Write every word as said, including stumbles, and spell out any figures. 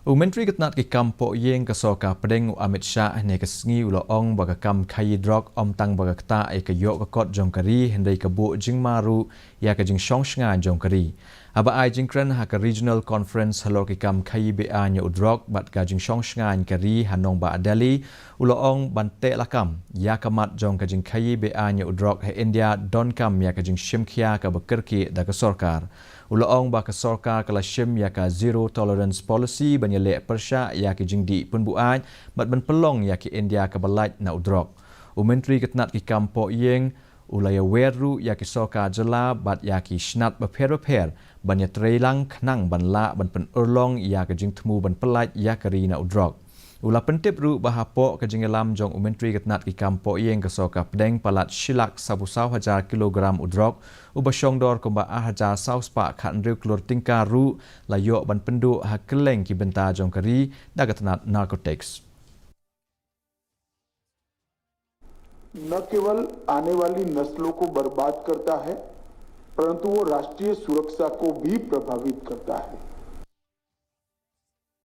U Myntri ka tnat ki kam poh ïing ka sorkar pdeng u Amit Shah hynne ka sngi u la ong ba ka kam khaïi drok ym tang ba ka ktah ïa ka ïoh ka kot jong ka ri hynrei ka buh jingma ruh ïa ka jingshong shngaiñ jong ka ri. Haba ai jingkren ha ka Regional Conference halor ki kam khaïi be-aiñ ïa u drok bad ka jingshong shngaiñ ka ri ha nongbah Delhi, u la ong ban teh lakam ïa ka mat jong ka jingkhaïi be-aiñ ïa u drok ha India donkam ïa ka jingshim khia kaba kyrkieh da ka sorkar. U la ong ba ka sorkar ka la shim ïa ka zero tolerance policy ban ïaleh pyrshah ïa ki jingdih pynbuaid bad ban pynlong ïa ka India kaba lait na u drok. U Myntri ka tnat ki kam poh ïing u la ïawer ruh ïa ki sorkar jylla bad ïa ki shnat bapher bapher ban ïatreilang khnang ban lah ban pynurlong ïa ka jingthmu ban pyllait ïa ka ri na u drok. U la pyntip ruh ba hapoh ka jingïalam jong u Myntri ka tnat ki kam poh ïing ka sorkar pdeng palat shi lak saphew saw hajar kilogram u drok uba shongdor kumba ar hajar saw spah khathynriew klur tyngka ruh la ïoh ban pynduh ha kylleng ki bynta jong ka ri da ka tnat narcotics. न केवल आने वाली नस्लों को बर्बाद करता है, परंतु वो राष्ट्रीय सुरक्षा को भी प्रभावित करता है।